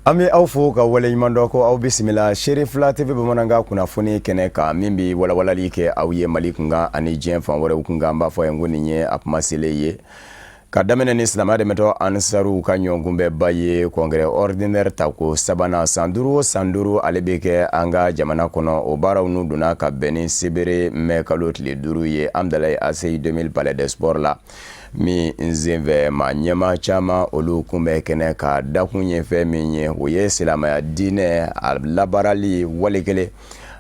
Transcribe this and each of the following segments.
An bɛ aw fo ka waleɲuman dɔn ko aw bisimila Serifila TV bamanankan kunnafoni kɛnɛ kan min bɛ walawalali kɛ aw ye Mali kunkan ani diɲɛ fan wɛrɛw kunkan. An b'a fɔ ye ko nin ye a kuma selen ye ka daminɛ ni silamɛya dɛmɛtɔn Ansaruw ka ɲɔgɔnkunbɛnba ye, congrès ordinaire tako sabanan, san 5 o san 5 ale bɛ kɛ an ka jamana kɔnɔ. O baaraw n'u donna ka bɛn ni sibiri mɛ kalo tile 5 ye Hamdallaye ACI 2000 palais des sports la, min senfɛ maa ɲɛmaa caman olu kun bɛ kɛnɛ kan. Dakun ye fɛn min ye, o ye silamɛya diinɛ a labaarali wale kelen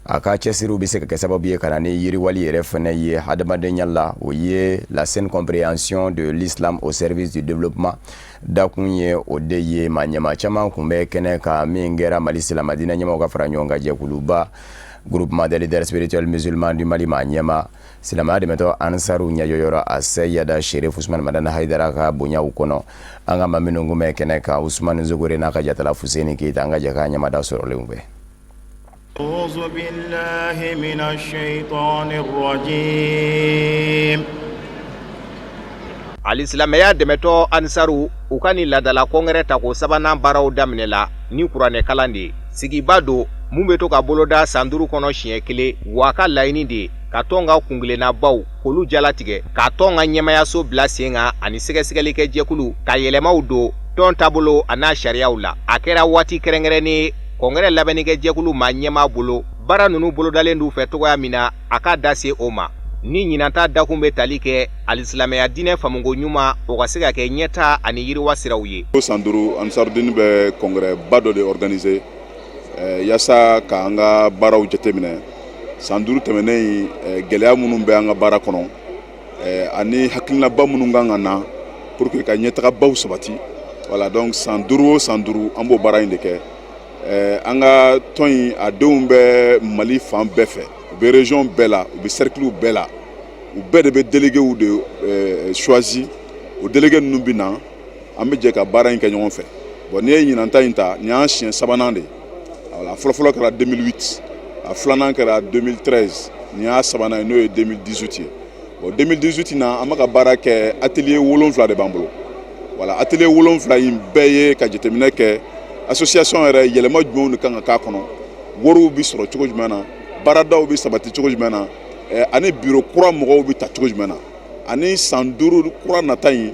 a ka cɛsiriw bɛ se ka kɛ sababu ye ka na ni yiriwali yɛrɛ fana ye hadamadenya la. O ye la saine compréhension de l'islam au service du développement, dakun ye o de ye. Maa ɲɛmaa caman kun bɛ kɛnɛ kan, min kɛra Mali silamɛ diinɛ ɲɛmaaw ka fara ɲɔgɔn kan jɛkuluba Groupement des leaders spirituels musulmans du Mali maa ɲɛmaa, silamɛya dɛmɛtɔn Ansaru ɲɛjɔyɔrɔ a Seyada Sherif Usman Madani Hayidara ka bonyaw kɔnɔ. An ka maa minnu kun bɛ kɛnɛ kan, Usman Zogore n'a ka jatala Fuseni Keyita, an ka jɛ k'a ɲɛmada sɔrɔlenw fɛ. أعوذ بالله من الشيطان الرجيم. Alisilamɛya dɛmɛtɔn Ansaru u ka nin laadala congrès tako sabanan baaraw daminɛ la ni kuranɛkalan de ye. Sigiba don mun bɛ to ka boloda san 5 kɔnɔ siɲɛ kelen, wa a ka laɲini de ye ka tɔn ka kuntilennabaw k'olu jalatigɛ, ka tɔn ka ɲɛmayaso bila sen kan ani sɛgɛsɛgɛlikɛ jɛkulu, ka yɛlɛmaw don tɔn taabolo a n'a sariyaw la. A kɛra waati kɛrɛnkɛrɛnnen ye congrès labɛnnikɛ jɛkulu maa ɲɛmaa bolo, baara ninnu bolodalen d'u fɛ cogoya min na, a ka da se o ma. Ni ɲinanta dakun bɛ tali kɛ alisilamɛya diinɛ faamuko ɲuman, o ka se ka kɛ ɲɛta ani yiriwa siraw ye. O san 5, Ansarudini bɛ congrès ba dɔ de organiser yaasa k'an ka baaraw jateminɛ san 5 tɛmɛnen in, gɛlɛya minnu bɛ an ka baara kɔnɔ ani hakilinaba minnu kan ka na pour que ka ɲɛtagabaw sabati. Voilà, donc san 5 o san 5, an b'o baara in de kɛ. An ka tɔn in, a denw bɛ Mali fan bɛɛ fɛ, u bɛ région bɛɛ la, u bɛ cercle bɛɛ la, u bɛɛ de bɛ déléguéw de choisi. O délégué ninnu bɛ na, an bɛ jɛ ka baara in kɛ ɲɔgɔn fɛ. Bon, n'i ye ɲinan ta in ta, nin y'an siɲɛ sabanan de ye. A fɔlɔfɔlɔ kɛra 2008, a filanan kɛra 2013, nin y'a sabanan ye, n'o ye 2018 ye. Bon, 2018 na, an bɛ ka baara kɛ, atelier 7 de b'an bolo. Voilà, atelier 7 in bɛɛ ye ka jateminɛ kɛ association yɛrɛ, yɛlɛma jumɛnw de kan ka k'a kɔnɔ, wariw bɛ sɔrɔ cogo jumɛn na, baaradaw bɛ sabati cogo jumɛn na, ani bureau kura mɔgɔw bɛ ta cogo jumɛn na, ani san 5 kura nata in,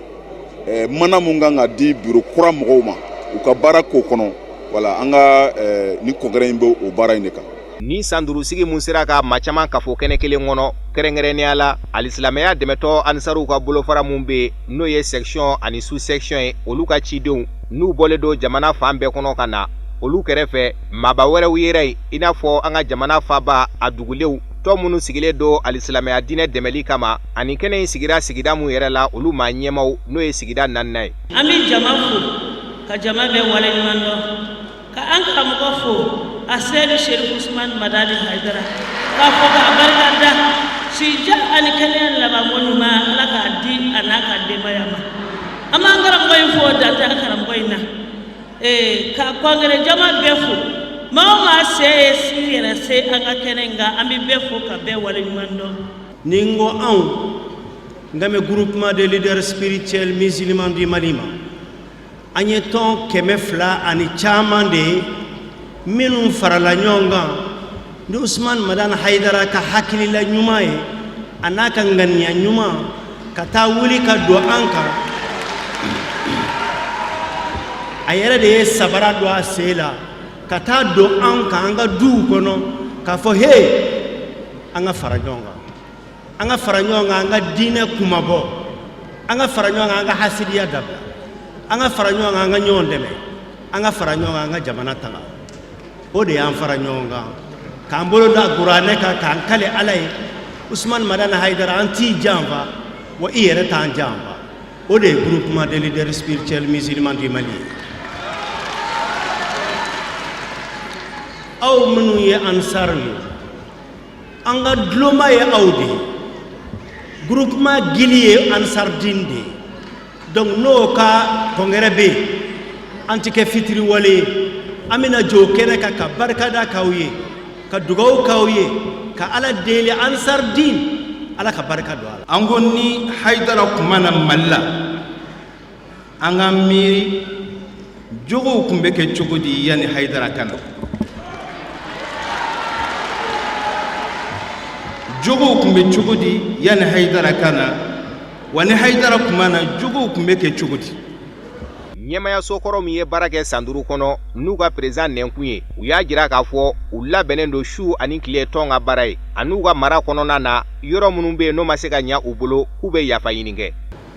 mana mun kan ka di bureau kura mɔgɔw ma u ka baara k'o kɔnɔ. Voilà, an ka ni congrès in bɛ o baara in de kan. Ni san 5 sigi mun sera ka maa caman kafo kɛnɛ kelen kɔnɔ, kɛrɛnkɛrɛnnenya la alisilamɛya dɛmɛtɔ Ansaruw ka bolofara mun bɛ yen, n'o ye section ani sous section ye, olu ka cidenw n'u bɔlen don jamana fan bɛɛ kɔnɔ ka na. Olu kɛrɛfɛ, maaba wɛrɛw yera yen, i n'a fɔ an ka jamana faba a dugulenw, tɔn minnu sigilen don alisilamɛya diinɛ dɛmɛli kama, ani kɛnɛ in sigira sigida mun yɛrɛ la, olu maa ɲɛmaw, n'o ye sigida naaninan ye. An bɛ jama fo ka jama bɛɛ waleɲuman dɔn, ka an karamɔgɔ fo, a Seyidu Serifu Usumani Madani Hayidara, k'a fɔ k'a barika da sija ani kɛnɛya labanko ɲuman, Ala k'a di a n'a ka denbaya ma. An b'an karamɔgɔ in fo, dan tɛ an karamɔgɔ in na. Ka congrès jama bɛɛ fo, maa o maa se ye si yɛrɛ se an ka kɛnɛ in kan, an bɛ bɛɛ fo ka bɛɛ waleɲuman dɔn. Ni n ko anw, n kan bɛ Groupement des leaders spirituels musulmans du Mali ma. An ye tɔn 200 ani caman de ye minnu farala ɲɔgɔn kan ni Usumani Madani Hayidara ka hakilila ɲuman ye, a n'a ka ŋaniya ɲuman, ka taa wuli ka don an kan. A yɛrɛ de ye sabara don a sen la ka taa don an kan an ka duw kɔnɔ k'a fɔ he, an ka fara ɲɔgɔn kan, an ka fara ɲɔgɔn kan, an ka diinɛ kumabɔ, an ka fara ɲɔgɔn kan, an ka hasidiya dabila, an ka fara ɲɔgɔn kan, an ka ɲɔgɔn dɛmɛ, an ka fara ɲɔgɔn kan, an ka jamana tanga. O de y'an fara ɲɔgɔn kan k'an bolo da kuranɛ kan, k'an kale Ala ye, Usumani Madani Hayidara, an t'i janfa, wa i yɛrɛ t'an janfa. O de ye Groupement des leaders spirituels musulmans du Mali ye. Aw minnu ye Ansaru ye, an ka duloma ye aw de ye. Groupement gili ye Ansardine de ye. Donc n'o ka congrès bɛ yen, an tɛ kɛ fitiriwale ye, an bɛna jɔ o kɛnɛ kan ka barikada k'aw ye, ka dugawu k'aw ye, ka Ala deli, Ansardine, Ala ka barika don a la. An ko ni Hayidara kuma na Mali la, an ka miiri Jogow tun bɛ kɛ cogo di yanni Hayidara ka na? Jogow tun bɛ cogo di yanni Hayidara ka na? Wa ni Hayidara tun ma na, jogow tun bɛ kɛ cogo di? Ɲɛmayaso kɔrɔ min ye baara kɛ san 5 kɔnɔ n'u ka perezidan nɛnkun ye, u y'a jira k'a fɔ u labɛnnen don su ani tile tɔn ka baara ye an'u ka mara kɔnɔna na, yɔrɔ minnu bɛ yen n'o ma se ka ɲɛ u bolo, k'u bɛ yafa ɲini kɛ.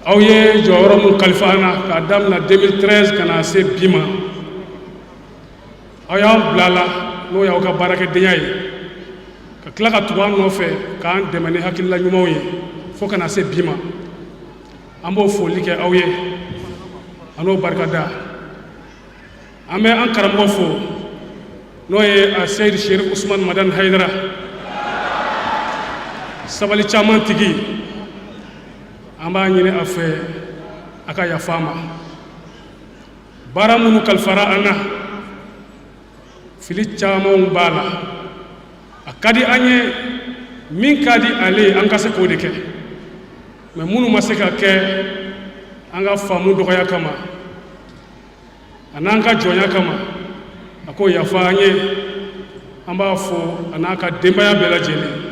Aw ye jɔyɔrɔ min kalifa an na k'a daminɛ 2013 ka na se bi ma, aw y'an bila la n'o y'aw ka baarakɛdenya ye, ka tila ka tugu an nɔfɛ k'an dɛmɛ ni hakilila ɲumanw ye fo ka na se bi ma. An b'o foli kɛ aw ye, an n'o barikada. An bɛ an karamɔgɔ fo n'o ye a Seyidi Sherif Usman Madani Hayidara, sabali caman tigi. An b'a ɲini a fɛ a ka yafa an ma. Baara minnu kalifara an na, fili camanw b'a la. A ka di an ye, min ka di ale ye, an ka se k'o de kɛ, mais minnu ma se ka kɛ an ka faamu dɔgɔya kama a n'an ka jɔnya kama, a k'o yafa an ye. An b'a fo a n'a ka denbaya bɛɛ lajɛlen.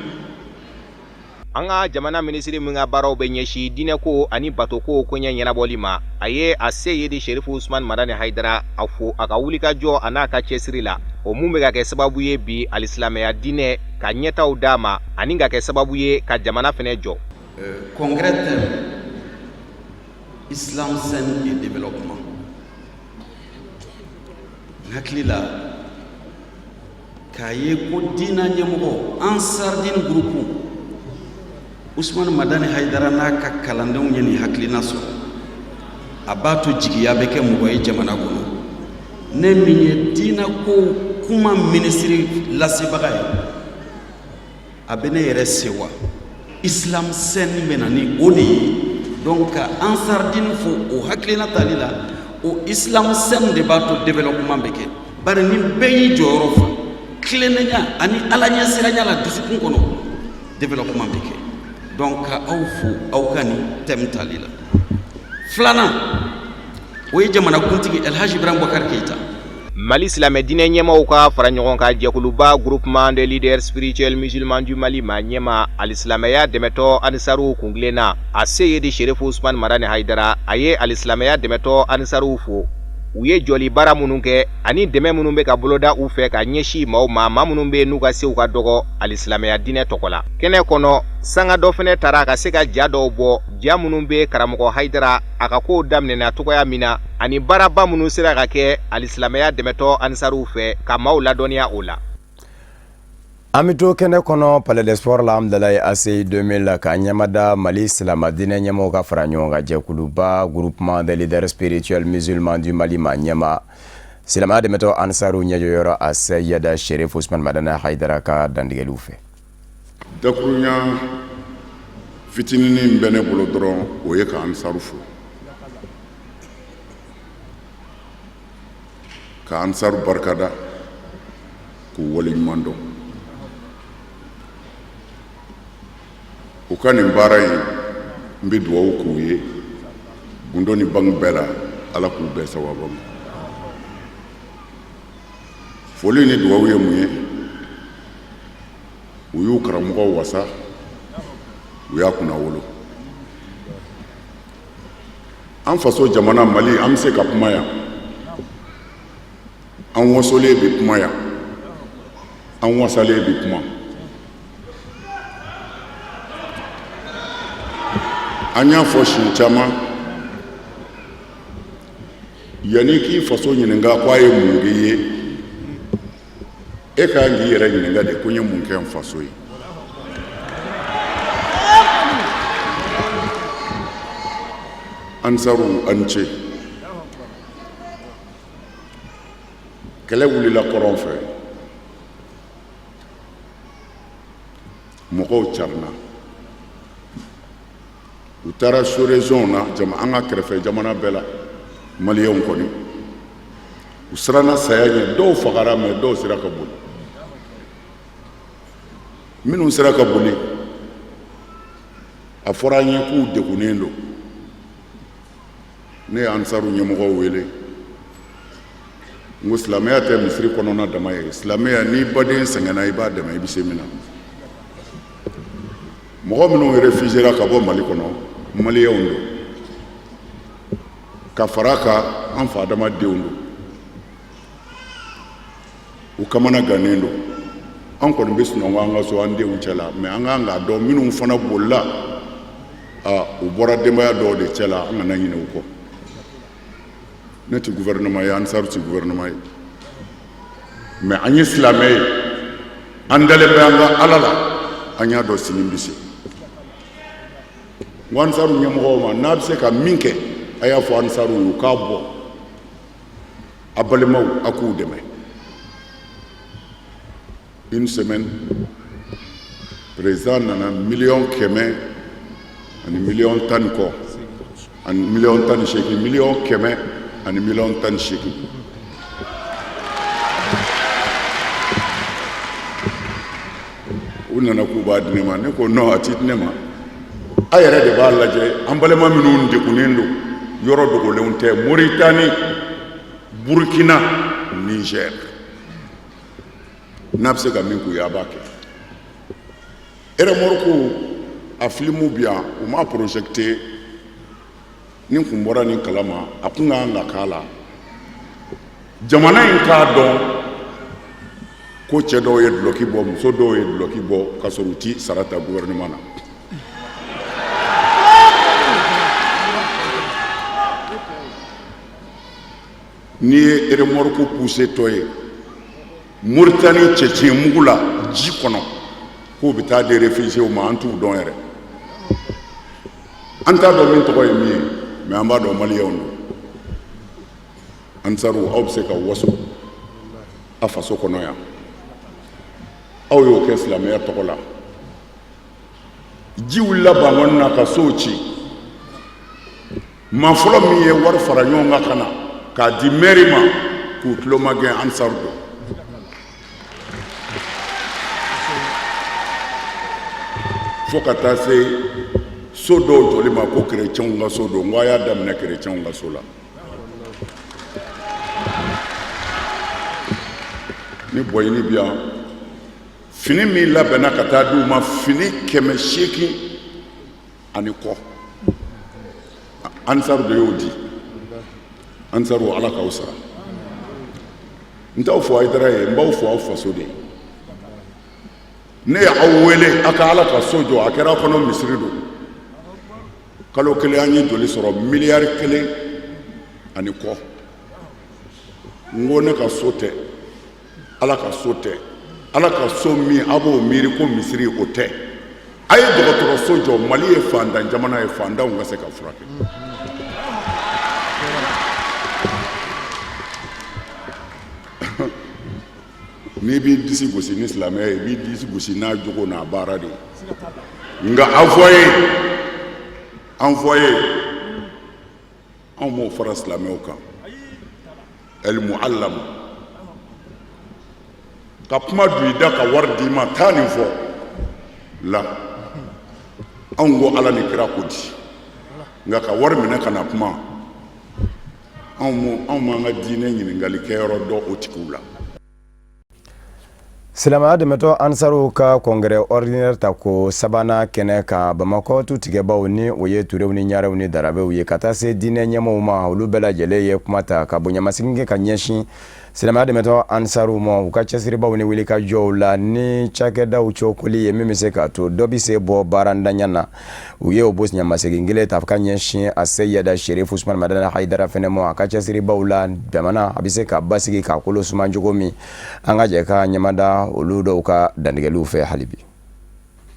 An ka jamana minisiri min ka baaraw bɛ ɲɛsin diinɛko ani batoko koɲɛ ɲɛnabɔli ma, a ye a Seyidi Sherifu Usman Madani Hayidara a fo a ka wulikajɔ a n'a ka cɛsiri la, o mun bɛ ka kɛ sababu ye bi alisilamɛya diinɛ ka ɲɛtaw d'a ma ani ka kɛ sababu ye ka jamana fɛnɛ jɔ. Congrès thème Islam saine et développement. N hakili la k'a ye ko diina ɲɛmɔgɔ Ansardine groupe Usumani Madani Hayidara n'a ka kalandenw ye nin hakilina sɔrɔ, a b'a to jigiya bɛ kɛ mɔgɔ ye jamana kɔnɔ. Ne min ye diina ko kuma minisiri lasebaga ye, a bɛ ne yɛrɛ sewa. Islam saine bɛ na ni o de ye. Donc ka Ansardine fo o hakilina tali la, o islam saine de b'a to développement bɛ kɛ, bari ni bɛɛ y'i jɔyɔrɔ fa tilennenya ani ala ɲɛsiranya la dusukun kɔnɔ, développement bɛ kɛ. Donc ka aw fo aw ka nin thème tali la. Filanan, o ye jamanakuntigi Elhaji Ibrahim Boubacar Keïta. Mali silamɛ diinɛ ɲɛmaaw ka fara ɲɔgɔn kan jɛkuluba Groupement des leaders spirituels musulmans du Mali ma ɲɛmaa alisilamɛya dɛmɛtɔn Ansaru kuntilenna a Seyidi Sherifu Usman Madani Hayidara, a ye alisilamɛya dɛmɛtɔn Ansaru fo u ye jɔli baara minnu kɛ ani dɛmɛ minnu bɛ ka boloda u fɛ ka ɲɛsin maaw ma, maa minnu bɛ n'u ka sew ka dɔgɔ alisilamɛya diinɛ tɔgɔ la. Kɛnɛ kɔnɔ, sanga dɔ fɛnɛ tara ka se ka ja dɔw bɔ, ja minnu bɛ karamɔgɔ Hayidara a ka kow daminɛna cogoya min na ani baaraba minnu sera ka kɛ alisilamɛya dɛmɛtɔn Ansaruw fɛ ka maaw ladɔnniya o la. An bɛ to kɛnɛ kɔnɔ Palais des Sports la Hamdallaye ACI 2000 la ka ɲɛmada Mali silamɛ diinɛ ɲɛmɔgɔw ka fara ɲɔgɔn kan jɛkuluba Groupement des leaders spirituels musulmans du Mali ma ɲɛma silamɛya dɛmɛtɔn Ansaru ɲɛjɔyɔrɔ a Seyida Sherif Usman Madani Hayidara ka dantigɛliw fɛ. Dakurunya fitininin bɛ ne bolo dɔrɔn, o ye ka Ansaru fo, ka Ansaru barikada, k'u waleɲuman dɔn u ka nin baara in. N bɛ dugawu k'u ye gundo ni bange bɛɛ la, Ala k'u bɛɛ sababu ma. Foli ni dugawu ye mun ye? U y'u karamɔgɔ wasa, u y'a kunnawolo. An faso jamana Mali, an bɛ se ka kuma yan, an wasolen bɛ kuma yan, an wasalen bɛ kuma. An y'a fɔ siɲɛ caman, yanni k'i faso ɲininka ko a ye mun k'i ye, e ka kan k'i yɛrɛ ɲininka de ko n ye mun kɛ n faso ye. Ansaru, a ni ce. Kɛlɛ wulila kɔrɔn fɛ, mɔgɔw carina, u taara sous-région na, jama an ka kɛrɛfɛ jamana bɛɛ la. Maliyɛnw kɔni, u siranna saya ɲɛ, dɔw fagara, mais dɔw sera ka boli. Minnu sera ka boli, a fɔra an ye k'u degunnen don. Ne ye Ansaru ɲɛmɔgɔw wele. N ko silamɛya tɛ misiri kɔnɔna dama ye. Silamɛya, n'i baden sɛgɛnna, i b'a dɛmɛ i bɛ se min na. Mɔgɔ minnu réfugiéra ka bɔ Mali kɔnɔ, maliyɛnw don, ka fara a kan an fa adama denw don. U kamana gannen don. An kɔni bɛ sunɔgɔ an ka so, an denw cɛ la, mais an kan k'a dɔn, minnu fana bolila, u bɔra denbaya dɔw de cɛ la. An kana ɲinɛ u kɔ. Ne tɛ gouvernement ye, Ansaru tɛ gouvernement ye, mais an ye silamɛ ye, an dalen bɛ an ka Ala la, an y'a dɔn sini bɛ se. N ko Ansaru ɲɛmɔgɔw ma, n'a bɛ se ka min kɛ, a y'a fɔ Ansaru ye, u k'a bɔ a balimaw, a k'u dɛmɛ. Une semaine, président nana, 100 000 000 ani 10 ni kɔ ani 18 millions, 100 000 000 ani 18 millions. U nana k'u b'a di ne ma. Ne ko non, a ti di ne ma, a yɛrɛ de b'a lajɛ. An balima minnu degunnen don, yɔrɔ dogolenw tɛ, Moritani, Burkina, Niger, n'a bɛ se ka min k'u ye, a b'a kɛ. Remorque a filimu bi yan, u m'a projeté. Ni kun bɔra nin kalama, a kun ka kan ka k'a la, jamana in k'a dɔn ko cɛ dɔw ye dulɔki bɔ, muso dɔw ye dulɔki bɔ, ka sɔrɔ u ti sara ta gouvernement na. N'i ye remorque poussé tɔ ye Moritani cɛcɛn mugu la ji kɔnɔ k'o bɛ taa di réfugiés ma, an t'u dɔn yɛrɛ, an t'a dɔn min tɔgɔ ye min ye, mais an b'a dɔn maliyɛnw don. Ansaru, aw bɛ se ka waso a faso kɔnɔ yan, aw y'o kɛ silamɛya tɔgɔ la. Ji wulila Bankɔni na ka sow ci. Maa fɔlɔ min ye wari fara ɲɔgɔn kan ka na k'a di mɛri ma k'u tulo magɛn, Ansaru don. Fo ka taa se so dɔw jɔli ma ko kerecɛnw ka so don. N ko a y'a daminɛ kerecɛnw ka so la. Ni bɔɲini bi yan, fini min labɛnna ka taa di u ma, fini 800 ani kɔ, Ansaru de y'o di. Ansaru, Ala k'aw sara. N t'aw fo Hayidara ye, n b'aw fo aw faso de ye. Ne ye aw wele a ka Ala ka so jɔ, a kɛra aw kɔnɔ misiri don. Kalo kelen, an ye joli sɔrɔ? 1 miliyari ani kɔ. N ko ne ka so tɛ, Ala ka so tɛ, Ala ka so min a b'o miiri ko misiri, o tɛ. A ye dɔgɔtɔrɔso jɔ. Mali ye fantan jamana ye, fantanw ka se ka furakɛ. N'i b'i disi gosi ni silamɛya ye, i b'i disi gosi n'a jogo n'a baara de ye. Nka envoyé, envoyé, anw m'o fara silamɛw kan. El muallam ka kuma don i da ka wari d'i ma, taa nin fɔ la. Anw ko Ala ni kira ko di, nka ka wari minɛ ka na kuma, anw m'an ka diinɛ ɲininkali kɛyɔrɔ dɔn o tigiw la. Silamɛya dɛmɛtɔn Ansaru ka congrès ordinaire ta ko sabanan kɛnɛ kan Bamakɔ, tutigɛbaw ni o ye Turew ni Ɲarew ni Darabew ye, ka taa se diinɛ ɲɛmɔgɔw ma, olu bɛɛ lajɛlen ye kuma ta ka bonyamasegin kɛ ka ɲɛsin silamɛya dɛmɛtɔn Ansaru ma, u ka cɛsiribaw ni wulikajɔw la ni cakɛdaw cokoli ye min bɛ se k'a to dɔ bɛ se bɔ baarantanya na. U ye o bonyamasegin kelen ta ka ɲɛsin a Seyida Sherif Usman Madani Hayidara fɛnɛ ma, a ka cɛsiribaw la jamana a bɛ se ka basigi k'a kolo suma cogo min. An ka jɛ ka ɲɛmada olu dɔw ka dantigɛliw fɛ hali bi.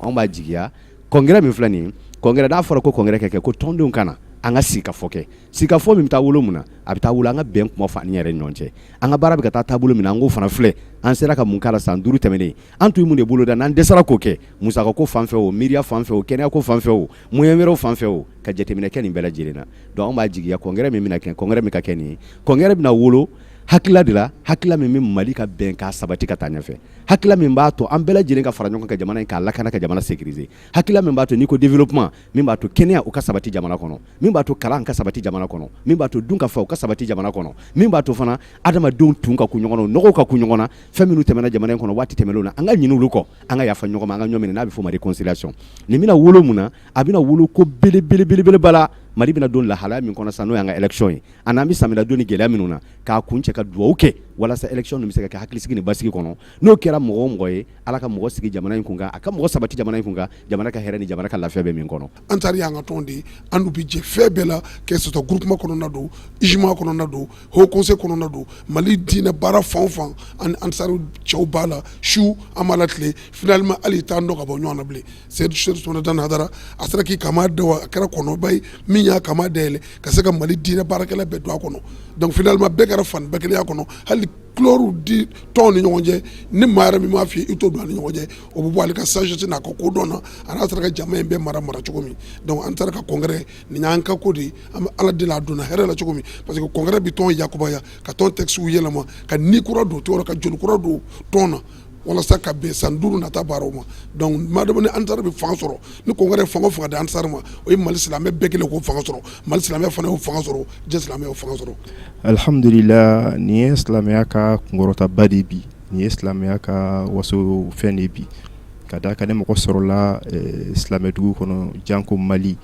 Anw b'a jigiya congrès min filɛ nin ye, congrès n'a fɔra ko congrès ka kɛ, ko tɔndenw ka na an ka sigikafɔ kɛ, sigikafɔ min bɛ taa wolo mun na, a bɛ taa wolo an ka bɛn kuma fɔ an yɛrɛ ni ɲɔgɔn cɛ, an ka baara bɛ ka taa taabolo min na, an k'o fana filɛ, an sera ka mun k'a la san 5 tɛmɛnen, an tun ye mun de boloda, n'an dɛsɛra k'o kɛ, musakako fan fɛ o, miiriya fan fɛ o, kɛnɛyako fan fɛ o, moyen wɛrɛw fan fɛ o, ka jateminɛ kɛ nin bɛɛ lajɛlen na. Donc anw b'a jigiya congrès min bɛna kɛ, congrès min ka kɛ nin ye, congrès bɛna wolo. Hakilila de la, hakilila min bɛ Mali ka bɛn k'a sabati ka taa ɲɛfɛ, hakilila min b'a to an bɛɛ lajɛlen ka fara ɲɔgɔn kan ka jamana in k'a lakana, ka jamana sécuriser, hakilila min b'a to n'i ko développement, min b'a to kɛnɛya o ka sabati jamana kɔnɔ, min b'a to kalan ka sabati jamana kɔnɔ, min b'a to dunkafa o ka sabati jamana kɔnɔ, min b'a to fana adamadenw tun ka kun ɲɔgɔn na, nɔgɔw ka kun ɲɔgɔn na. Fɛn minnu tɛmɛna jamana in kɔnɔ waati tɛmɛnlenw na, an ka ɲinɛ olu kɔ, an ka yafa ɲɔgɔn ma, an ka ɲɔgɔn minɛ. N'a bɛ f'o ma réconciliation. Nin bɛna wolo mun na? A bɛna wolo ko belebelebeleba la. Mali bɛna don lahalaya min kɔnɔ sisan, n'o y'an ka élection ye, ani an bɛ samiyɛ don ni gɛlɛya minnu na, k'a kuncɛ ka dugawu kɛ walasa élection ninnu bɛ se ka kɛ hakilisigi ni basigi kɔnɔ. N'o kɛra, mɔgɔ o mɔgɔ ye, Ala ka mɔgɔ sigi jamana in kun kan, a ka mɔgɔ sabati jamana in kun kan, jamana ka hɛrɛ ni jamana ka lafiya bɛ min kɔnɔ. Ansar y'an ka tɔn de ye. An n'u bɛ jɛ fɛn bɛɛ la, que ce soit groupement kɔnɔna don, ijma kɔnɔna don, haut conseil kɔnɔna don, Mali diinɛ baara fan o fan, an ni Ansar cɛw b'a la su, an b'a la tile. Finalement, hali i t'an dɔn ka bɔ ɲɔgɔn na bilen. Seyidu Sɛrifu Usumani Hayidara, a sera k'i kama da, a kɛra kɔnɔba ye min y'a kama dayɛlɛ ka se ka Mali diinɛ baarakɛla bɛɛ don a kɔnɔ. Donc finalement, bɛɛ kɛra fan bɛɛ kelenya kɔnɔ. Hali couleur di tɔnw ni ɲɔgɔn cɛ, ni maa yɛrɛ min m'a f'i ye, i t'o don a ni ɲɔgɔn cɛ. O bɛ bɔ ale ka sagesse n'a ka kodɔn na, a n'a sera ka jama in bɛɛ mara mara cogo min. Donc an taara ka congrès nin y'an ka ko de ye. An bɛ Ala deli a donna hɛrɛ la cogo min, parce que congrès bɛ tɔn yakubaya, ka tɔn textes yɛlɛma, ka ni kura don tɔn ka joli kura don tɔn na, walasa ka bɛn san 5 nata baaraw ma. Donc madama ni Ansar bɛ fanga sɔrɔ, ni congrès fanga o fanga di Ansar ma, o ye Mali silamɛ bɛɛ kelen k'o fanga sɔrɔ. Mali silamɛ fana y'o fanga sɔrɔ, diɲɛ silamɛ y'o fanga sɔrɔ. Alhamdulila, nin ye silamɛya ka kunkɔrɔtaba de bi, nin ye silamɛya ka waso fɛn de bi, ka da kan ni mɔgɔ sɔrɔla silamɛdugu kɔnɔ, janko Mali,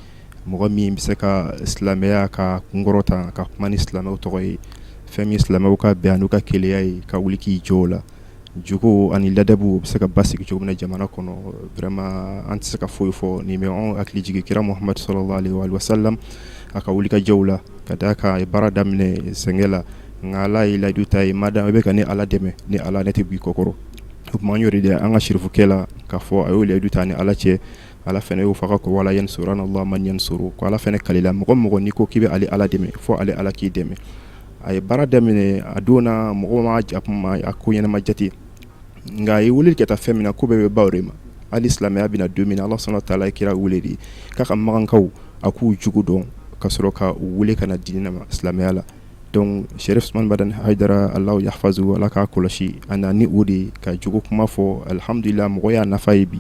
mɔgɔ min bɛ se ka silamɛya ka kunkɔrɔta, ka kuma ni silamɛw tɔgɔ ye, fɛn min silamɛw ka bɛn an'u ka kelenya ye, ka wuli k'i jɔ o la, jogo ani ladabu bɛ se ka basigi cogo min na jamana kɔnɔ, vraiment an tɛ se ka foyi fɔ. Nin bɛ anw hakili jigin kira Muhamadu sallallahu alaihi wa sallam a ka wulikajɔw la, ka d'a kan a ye baara daminɛ sɛgɛn la, nka Ala ye layidu ta ye: madama i bɛ ka ne Ala dɛmɛ, ne Ala ne tɛ bɔ i kɔkɔrɔ. O tuma an y'o de an ka sirifukɛ la k'a fɔ a y'o layidu ta ni Ala cɛ. Ala fana y'o fɔ a ka ko wala yansurana Allahu man yansuru, ko Ala fana kalila mɔgɔ mɔgɔ n'i ko k'i bɛ ale Ala dɛmɛ, fo ale Ala k'i dɛmɛ. A ye baara daminɛ a don na, mɔgɔw ma ja a ko ɲɛnama jate, nka a ye wele kɛ taa fɛn min na, ko bɛɛ bɛ baw de ma. Hali silamɛya bɛna don min na, Ala subhanahu wa taala ye kira wele de k'a ka makankaw, a k'u jugu dɔn, ka sɔrɔ ka u wele ka na diinɛ ma, silamɛya la. Donc Sherif Usman Madani Hayidara, Alahu yahfazu, Ala k'a kɔlɔsi, a na ni o de ka jogo kuma fɔ. Alhamdulila, mɔgɔ y'a nafa ye bi.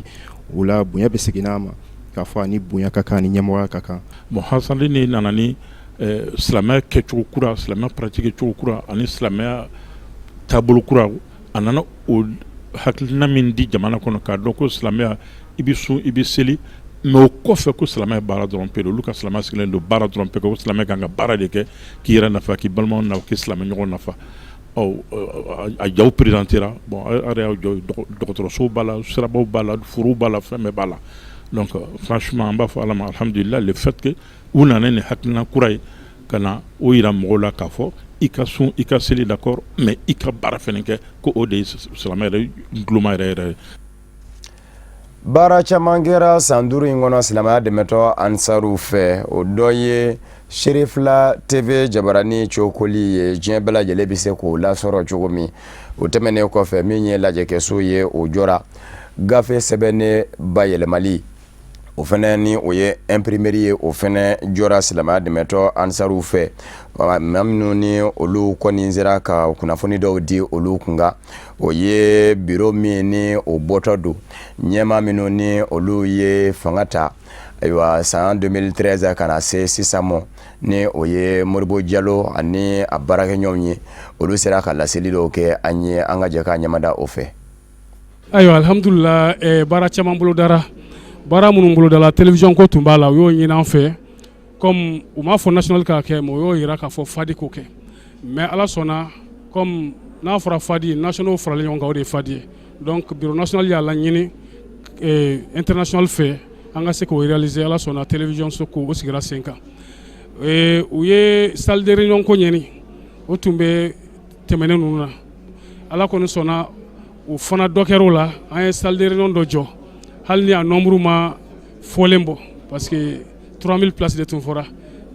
O la bonya bɛ segin n'a ma k'a fɔ a ni bonya ka kan, ni ɲɛmɔgɔya ka kan. Bon, Ansardine nana ni silamɛya kɛcogo kura, silamɛya pratique cogo kura ani silamɛya taabolo kura. A nana o hakilina min di jamana kɔnɔ, k'a dɔn ko silamɛya, i bɛ sun, i bɛ seli, mais o kɔfɛ ko silamɛya baara dɔrɔn pe. Olu ka silamɛya sigilen don baara dɔrɔn pe, ko silamɛ kan ka baara de kɛ k'i yɛrɛ nafa, k'i balimaw nafa, k'i silamɛ ɲɔgɔn nafa. Ɔ, a jaw présentera. Bon, aw yɛrɛ y'aw jɔ, dɔgɔtɔrɔsow b'a la, sirabaw b'a la, forow b'a la, fɛn bɛɛ b'a la. Donc franchement, an b'a fɔ Ala ma alhamdulillah, le fait que u nana ni hakilina kura ye ka na o yira mɔgɔw la k'a fɔ i ka sun, i ka seli, d'accord, mais i ka baara fɛnɛ kɛ, ko o de ye silamɛ yɛrɛ guloma yɛrɛ yɛrɛ ye. Baara caman kɛra san 5 in kɔnɔ silamɛya dɛmɛtɔ Ansaruw fɛ. O dɔ ye Serifila TV jabarani cokoli ye, diɲɛ bɛɛ lajɛlen bɛ se k'o lasɔrɔ cogo min. O tɛmɛnen kɔfɛ, min ye lajɛkɛso ye, o jɔra. Gafe sɛbɛnnen bayɛlɛmali, o fana ni o ye imprimerie ye, o fana jɔra silamɛya dɛmɛtɔ Ansaruw fɛ. Maa minnu ni olu kɔni sera ka kunnafoni dɔw di olu kunkan, o ye biro min ni o bɔtɔ don, ɲɛmaa minnu ni olu ye fanga ta, ayiwa, san 2013 ka na se sisan mɔ, ni o ye Modibo Jalo ani a baarakɛɲɔgɔnw ye, olu sera ka laseli dɔw kɛ an ye. An ka jɛ k'a ɲɛmada o fɛ. Ayiwa, alhamdulila, baara caman bolodara. Baara minnu bolodala, télévision ko tun b'a la. U y'o ɲini an fɛ. Comme u m'a fɔ national k'a kɛ, mais u y'o jira k'a fɔ FADI k'o kɛ. Mais Ala sɔnna, comme n'a fɔra FADI, nationaux faralen ɲɔgɔn kan, o de ye FADI ye. Donc bureau national y'a laɲini international fɛ an ka se k'o réaliser. Ala sɔnna, télévision so ko o sigira sen kan. U ye salle de réunion ko ɲini, o tun bɛ tɛmɛnen ninnu na. Ala kɔni sɔnna, o fana dɔ kɛra o la. An ye salle de réunion dɔ jɔ, hali ni a nombre ma fɔlen bɔ, parce que 3000 places de tun fɔra,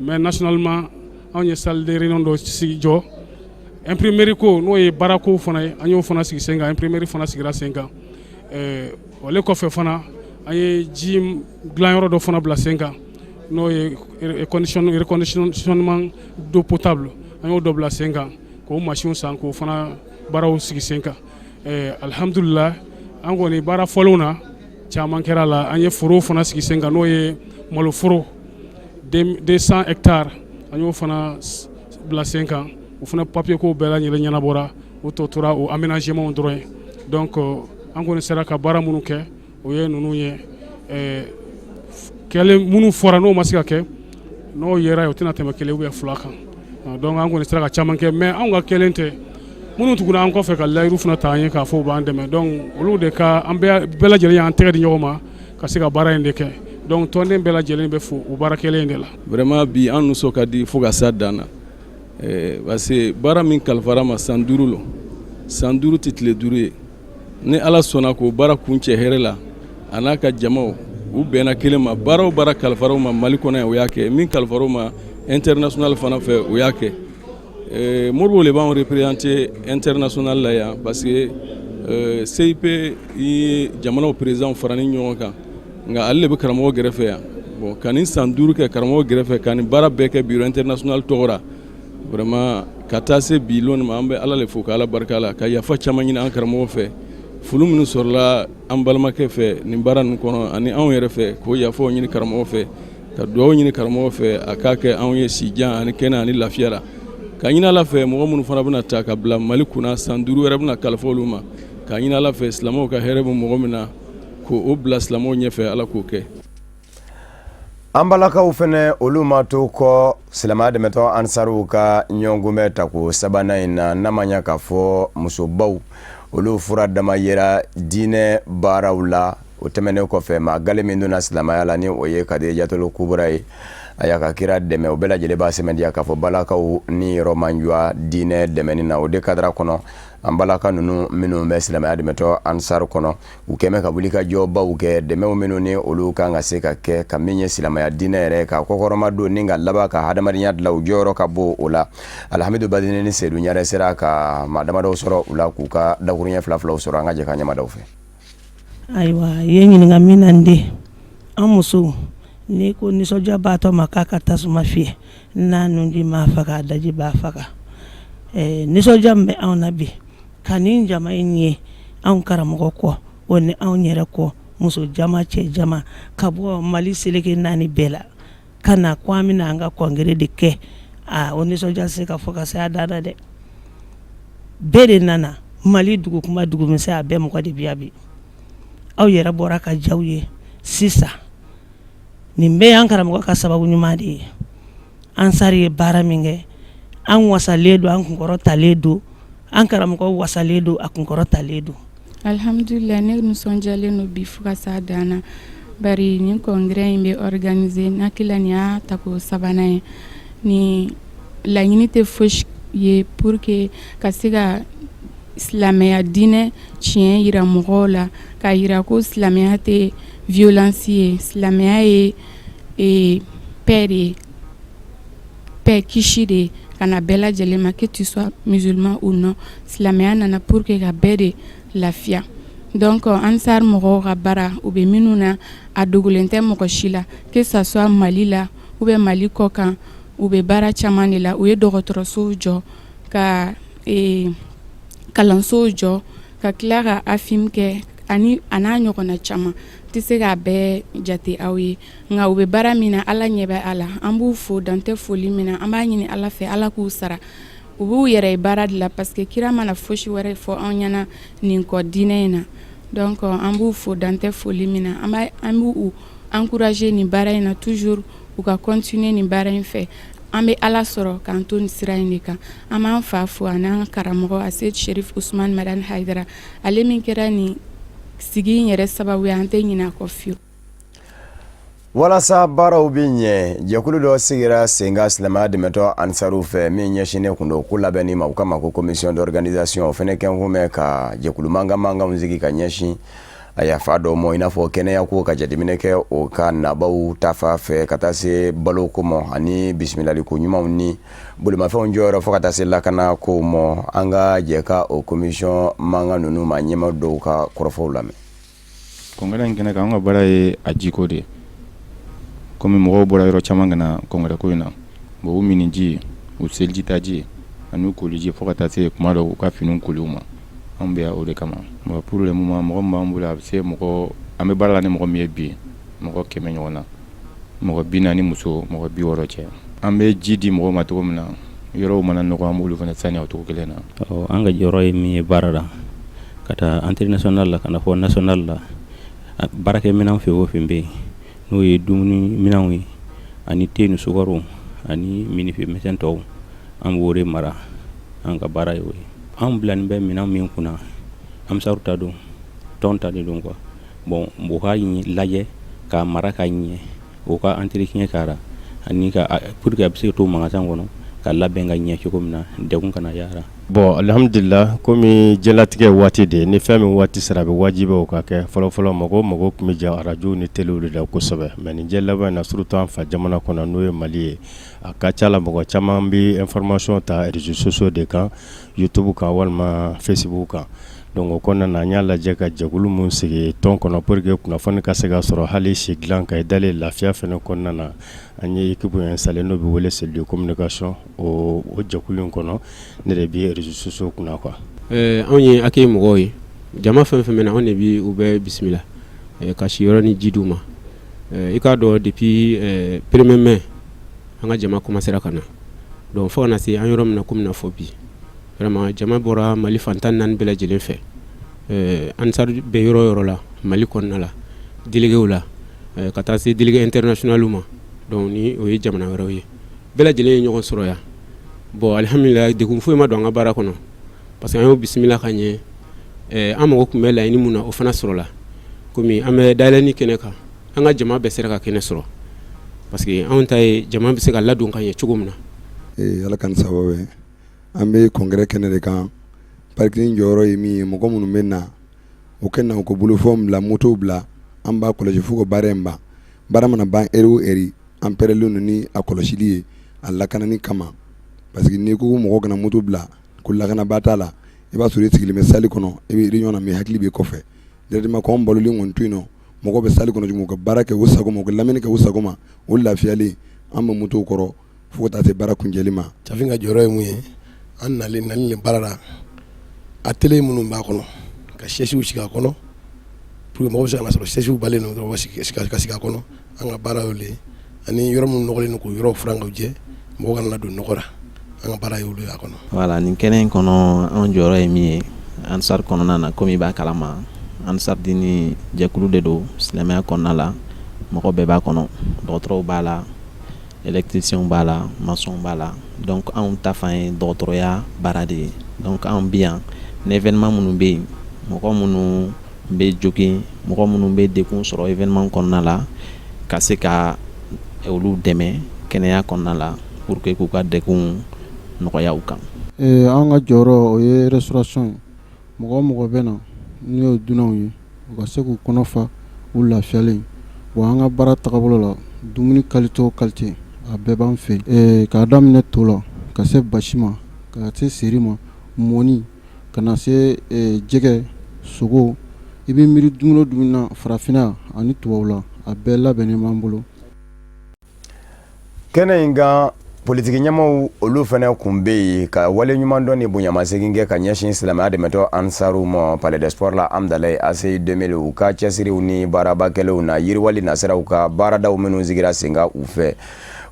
mais nationalement anw ye salle de réunion dɔ sigi jɔ. Imprimerie ko, n'o ye baarako fana ye, an y'o fana sigi sen kan. Imprimerie fana sigira sen kan. Ale kɔfɛ fana, an ye ji dilanyɔrɔ dɔ fana bila sen kan, n'o ye reconditionnement d'eau potable. An y'o dɔ bila sen kan. K'o machines san k'o fana baaraw sigi sen kan. Alihamudulila, an kɔni baara fɔlenw na, caman kɛra la. An ye foro fana sigi sen kan, n'o ye maloforo 200 hectares, an y'o fana bila sen kan. O fana papier ko bɛɛ lajɛlen ɲɛnabɔra, o tɔ tora o aménagement dɔrɔn ye. Donc an kɔni sera ka baara minnu kɛ, o ye ninnu ye. Kɛlen minnu fɔra, n'o ma se ka kɛ, n'o yera, o tɛna tɛmɛ kelen ou bien fila kan. Donc an kɔni sera ka caman kɛ, mais anw ka kɛlen tɛ. Minnu tuguna an kɔfɛ ka layiru fana ta an ye k'a fɔ u b'an dɛmɛ, donc olu de ka an bɛɛ lajɛlen y'an tɛgɛ di ɲɔgɔn ma ka se ka baara in de kɛ. Donc tɔnden bɛɛ lajɛlen bɛ fo o baara kɛlen in de la. Vraiment, bi an nisɔn ka di fo ka s'a dan na, parce que baara min kalifara ma san 5 lo, san 5 tɛ tile 5 ye. Ni Ala sɔnna k'o baara kuncɛ hɛrɛ la, a n'a ka jamaw u bɛnna kelen ma. Baara o baara kalifara u ma Mali kɔnɔ yan, u y'a kɛ. Min kalifara u ma international fana fɛ, u y'a kɛ. Modibo le b'anw représenter international la yan, parce que CIP ye jamanaw président farani ɲɔgɔn kan, nka ale le bɛ karamɔgɔ gɛrɛfɛ yan. Bon, ka nin san 5 kɛ karamɔgɔ gɛrɛfɛ, ka nin baara bɛɛ kɛ bureau international tɔgɔ la, vraiment, ka taa se bi lon ma, an bɛ Ala le fo ka Ala barika la, ka yafa caman ɲini an karamɔgɔ fɛ. Fili minnu sɔrɔla an balimakɛ fɛ nin baara ninnu kɔnɔ ani anw yɛrɛ fɛ, k'o yafaw ɲini karamɔgɔ fɛ, ka dugawu ɲini karamɔgɔ fɛ, a k'a kɛ anw ye sijan ani kɛnɛ ani lafiya la. Ka ɲini Ala fɛ, mɔgɔ minnu fana bɛna ta ka bila Mali kunna san 5 wɛrɛ bɛna kalifa olu ma, ka ɲini Ala fɛ, silamɛw ka hɛrɛ bɛ mɔgɔ min na, k'o bila silamɛw ɲɛfɛ, Ala k'o kɛ. An balakaw fɛnɛ, olu ma to kɔ silamɛya dɛmɛtɔn Ansariw ka ɲɔgɔnkunbɛn tako sabanan in na. N'a ma ɲa k'a fɔ musobaw, olu fura dama yera diinɛ baaraw la. O tɛmɛnen kɔfɛ, maa gale min donna silamɛya la, ni o ye Kadijatolo Kubura ye, a y'a ka kira dɛmɛ. O bɛɛ lajɛlen b'a sɛmɛntiya k'a fɔ balakaw ni yɔrɔ man jɔ diinɛ dɛmɛni na. O de kadara kɔnɔ, an balaka ninnu minnu bɛ silamɛya dɛmɛtɔn Ansar kɔnɔ, u kɛmɛ ka wuli ka jɔbaw kɛ, dɛmɛw minnu ni olu kan ka se ka kɛ ka min ye silamɛya diinɛ yɛrɛ ka kɔkɔrɔma don ni ka laban ka hadamadenya dilan, u jɔyɔrɔ ka bon o la. Alhamidu Badini ni Sedu Ɲarɛ sera ka maa damadɔw sɔrɔ u la k'u ka dakuruɲɛ fila filaw sɔrɔ. An ka jɛ ka ɲɛmadaw fɛ. Ayiwa, i ye ɲininka min na, n den, an musow, n'i ko nisɔndiyabaatɔ ma k'a ka tasuma fiyɛ, n'a nunji m'a faga, a daji b'a faga. Nisɔndiya min bɛ anw na bi ka nin jama in ye anw karamɔgɔ kɔ, o ni anw yɛrɛ kɔ, muso jama, cɛ jama, ka bɔ Mali seleke 4 bɛɛ la ka na ko an bɛna an ka congrès de kɛ, aa, o nisɔndiya se ka fɔ ka se a dan na dɛ. Bɛɛ de nana, Mali dugu kunba, dugu misɛn, a bɛɛ mɔgɔ de bi yan bi. Aw yɛrɛ bɔra ka jaw ye sisan. Nin bɛɛ y'an karamɔgɔ ka sababu ɲuman de ye. Ansari ye baara min kɛ, an wasalen don, an kunkɔrɔtalen don. An karamɔgɔ wasalen don, a kunkɔrɔtalen don. Alhamdulillah, ne nisɔndiyalen don bi fo ka s'a dan na, bari nin congrès in bɛ organiser, n hakili la nin y'a tako sabanan ye. Nin laɲini tɛ fosi ye pour que ka se ka silamɛya diinɛ tiɲɛ yira mɔgɔw la, k'a yira ko silamɛya tɛ violence ye, silamɛya ye paix de ye, paix, kisi de ye ka na bɛɛ lajɛlen ma, que tu sois musulman ou non. Silamɛya nana pour que ka bɛɛ de lafiya. Donc Ansar mɔgɔw ka baara u bɛ minnu na, a dogolen tɛ mɔgɔ si la, que ça soit Mali la ou bien Mali kɔ kan, u bɛ baara caman de la. U ye dɔgɔtɔrɔsow jɔ, ka kalansow jɔ, ka tila ka AFIM kɛ, ani a n'a ɲɔgɔnna caman, tɛ se k'a bɛɛ jate aw ye. Nka u bɛ baara min na, Ala ɲɛ bɛ a la. An b'u fo dan tɛ foli min na. An b'a ɲini Ala fɛ, Ala k'u sara. U b'u yɛrɛ ye baara de la, parce que kira mana fosi wɛrɛ fɔ anw ɲɛna nin kɔ diinɛ in na. Donc an b'u fo dan tɛ foli min na. An b'u encourager nin baara in na toujours, u ka continuer nin baara in fɛ. An bɛ Ala sɔrɔ k'an to nin sira in de kan. An b'an fa fo, ani an karamɔgɔ Aseyid Sherif Usman Madani Hayidara, ale min kɛra nin sigi in yɛrɛ sababu ye, an tɛ ɲinɛ a kɔ fiyewu. Walasa baaraw bɛ ɲɛ, jɛkulu dɔ sigira sen kan silamɛya dɛmɛtɔn Ansariw fɛ, min ɲɛsinnen kun don ko labɛnni ma. U k'a ma ko commission d'organisation. O fana kɛnkun bɛ ka jɛkulu mankan mankanw sigi ka ɲɛsin a yafa dɔw ma, i n'a fɔ kɛnɛya ko, ka jateminɛ kɛ o ka nabaw ta fan fɛ, ka taa se baloko ma ani bisimilaliko ɲumanw ni bolimafɛnw jɔyɔrɔ, fo ka taa se lakana kow ma. An ka jɛ ka o commission mankan ninnu ma ɲɛmaa dɔw ka kɔrɔfɔw lamɛn. Congrès in kɛnɛ kan, an ka baara ye a jiko de ye. Komi mɔgɔw bɔra yɔrɔ caman ka na congrès ko in na, bon, u miniji, u selijitaji. Ani koliji fo ka taa se kuma dɔw u ka finiw koliw ma. Anw bɛ yan o de kama. Bon, pour le moment, mɔgɔ min b'an bolo, a bɛ se mɔgɔ, an bɛ baara la ni mɔgɔ min ye bi, mɔgɔ 100 ɲɔgɔn na, mɔgɔ 40 muso, mɔgɔ 60 cɛ. An bɛ ji di mɔgɔw ma cogo min na, yɔrɔw mana nɔgɔ, an b'olu fana saniya o cogo kelen na. An ka jɔyɔrɔ ye min ye baara la, ka taa entrée nationale la, ka na fɔ nationale la, baarakɛminɛn fɛn o fɛn bɛ yen, n'o ye dumuni minɛnw ye ani te ni sukaro ani minifɛn misɛn tɔw, an b'o de mara. An ka baara ye o ye. Anw bilalen bɛ minɛn min kunna, ansaru ta don, tɔn ta de don quoi. Bon, u ka lajɛ k'a mara ka ɲɛ, o ka entretien k'a la ani ka pour que a bɛ se ka to magasin kɔnɔ ka labɛn ka ɲɛ cogo min na, degun kana y'a la. Bon, alihamudulila, komi diɲɛlatigɛ ye waati de ye, ni fɛn min waati sera, a bɛ wajibi o ka kɛ. Fɔlɔfɔlɔ, mɔgɔw mago tun bɛ jɔ arajow ni telew de la kosɛbɛ, mais nin diɲɛ laban in na, surtout an fa jamana kɔnɔ, n'o ye Mali ye, a ka ca la, mɔgɔ caman bɛ information ta réseaux sociaux de kan, YouTube kan walima Facebook kan. Donc o kɔnɔna na, an y'a lajɛ ka jɛkulu min sigi tɔn kɔnɔ pour que kunnafoni ka se ka sɔrɔ hali si dilan kan, i dalen lafiya fana kɔnɔna na. An ye équipe installé, n'o bɛ wele cellule de communication. O jɛkulu in kɔnɔ, ne de bɛ réseaux sociaux kunna quoi. Anw ye accueil mɔgɔw ye. Jama fɛn fɛn na, anw de bɛ u bɛɛ bisimila ka siyɔrɔ ni ji d'u ma. I k'a dɔn, depuis premier mai, an ka jama commencera ka na, donc fo ka na se an yɔrɔ min na, komi na fɔ bi, vraiment jama bɔra Mali fan 14 bɛɛ lajɛlen fɛ. Ansar bɛ yɔrɔ yɔrɔ la Mali kɔnɔna la, déléguéw la, ka taa se délégué international ma, donc ni o ye jamana wɛrɛw ye, bɛɛ lajɛlen ye ɲɔgɔn sɔrɔ yan. Bon, alihamudulila, degun foyi ma don an ka baara kɔnɔ, parce que an y'o bisimila ka ɲɛ. An mago tun bɛ laɲini mun na, o fana sɔrɔla. Komi an bɛ dayɛlɛnni kɛnɛ kan, an ka jama bɛɛ sera ka kɛnɛ sɔrɔ, parce que anw ta ye jama bɛ se ka ladon ka ɲɛ cogo min na. Ala ka sababu, an bɛ congrès kɛnɛ de kan. Parking jɔyɔrɔ ye min ye, mɔgɔ minnu bɛ na, o kɛ na u ka bolofɛnw bila, motow bila, an b'a kɔlɔsi fo ka baara in ban. Baara mana ban, heure o heure, an pɛrɛlen don ni a kɔlɔsili ye a lakanani kama, parce que n'i ko mɔgɔ kana moto bila ko lakanabaa t'a la, i b'a sɔrɔ i sigilen bɛ salle kɔnɔ, i bɛ réunion na, mais hakili b'i kɔfɛ directement. Ko anw balolen kɔni to yen nɔ, mɔgɔw bɛ salle kɔnɔ, u ka baara kɛ u sago ma, u ka lamɛnni kɛ u sago ma, o lafiyalen, an bɛ motow kɔrɔ fo ka taa se baara kuncɛli ma. Cafin ka jɔyɔrɔ ye mun ye? An nalen nali nin baara la, atelier minnu b'a kɔnɔ, ka chaise sigi a kɔnɔ pour que mɔgɔw bɛ se ka na sɔrɔ chaise balen don dɔrɔn ka sigi a kɔnɔ. An ka baara y'o ye, ani yɔrɔ minnu nɔgɔlen don, k'o yɔrɔ furan k'o jɛ, mɔgɔw kana don nɔgɔ la. An ka baara y'olu y'a kɔnɔ. Voilà, nin kɛnɛ in kɔnɔ, anw jɔyɔrɔ ye min ye Ansar kɔnɔna na, komi i b'a kalama, Ansar dini jɛkulu de don silamɛya kɔnɔna la, mɔgɔ bɛɛ b'a kɔnɔ, dɔgɔtɔrɔw b'a la, électriciens b'a la, maçons b'a la. Donc anw ta fan ye dɔgɔtɔrɔya baara de ye. Donc anw bi yan ni événement minnu bɛ yen, mɔgɔ minnu bɛ jogin, mɔgɔ minnu bɛ degun sɔrɔ événement kɔnɔna la, ka se ka olu dɛmɛ kɛnɛya kɔnɔna la pour que k'u ka degun nɔgɔya u kan. An ka jɔyɔrɔ, o ye restauration ye. Mɔgɔ o mɔgɔ bɛ na, n'o ye dunanw ye, u ka se k'u kɔnɔ fa, u lafiyalen. Bon, an ka baara tagabolo la, dumuni qualité o qualité, a bɛɛ b'an fɛ yen, k'a daminɛ to la, ka se basi ma, ka se seri ma, mɔni, ka na se jɛgɛ, sogo, i bɛ miiri dumuni o dumuni na farafinna ani tubabula, a bɛɛ labɛnnen b'an bolo. Kɛnɛ in kan, politiki ɲɛmaw, olu fana kun bɛ yen ka wale ɲuman dɔn ni bonyamasegin kɛ ka ɲɛsin silamɛya dɛmɛtɔ Ansaru ma Palais des Sports la Amdalaye ACI 2000, u ka cɛsiriw ni baaraba kɛlenw na yiriwali nasiraw ka baaradaw minnu sigira sen kan u fɛ,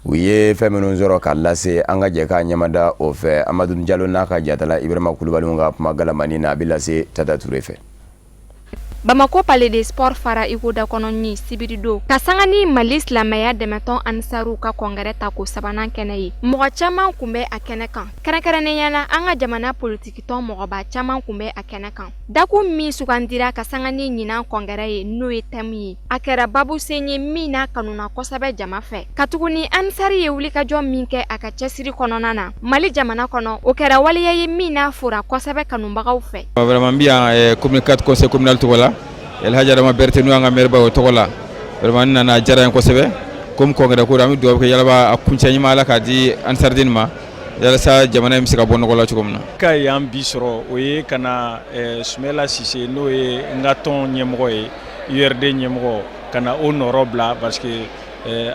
u ye fɛn minnu sɔrɔ ka lase. An ka jɛ k'a ɲɛmada o fɛ, Amadu Jalo n'a ka jatala Ibrahima Kulubali ka kuma galamani na, a bɛ lase Tata Ture fɛ. Bamako Palais des Sports fara iko da kɔnɔ ni sibiridon ka sanga ni Mali silamɛya dɛmɛtɔn Ansaru ka congrès tako sabanan kɛnɛ ye. Mɔgɔ caman kun bɛ a kɛnɛ kan, kɛrɛnkɛrɛnnenya la an ka jamana politikitɔn mɔgɔba caman kun bɛ a kɛnɛ kan. Dakun min sugandira ka sanga ni ɲinan congrès ye, n'o ye thème ye, a kɛra babusen ye min n'a kanuna kosɛbɛ jama fɛ, katuguni Ansari ye wulikajɔ min kɛ a ka cɛsiri kɔnɔna na Mali jamana kɔnɔ, o kɛra waleya ye min n'a fora kosɛbɛ kanubagaw fɛ. Vraiment, n bi yan commune 4 conseil communal tɔgɔ la, El Hadj Adama Berté, n'o y'an ka maire ba, o tɔgɔ la. Vraiment, n nana, a diyara n ye kosɛbɛ. Comme congrès ko don, an bɛ dugawu kɛ yalaba a kuncɛ ɲuman, Ala k'a di Ansardine ma, yalasa jamana in bɛ se ka bɔ nɔgɔ la cogo min na. Ka yan bi sɔrɔ, o ye ka na Sumala Sise, n'o ye n ka tɔn ɲɛmɔgɔ ye, URD ɲɛmɔgɔ, ka na o nɔrɔ bila, parce que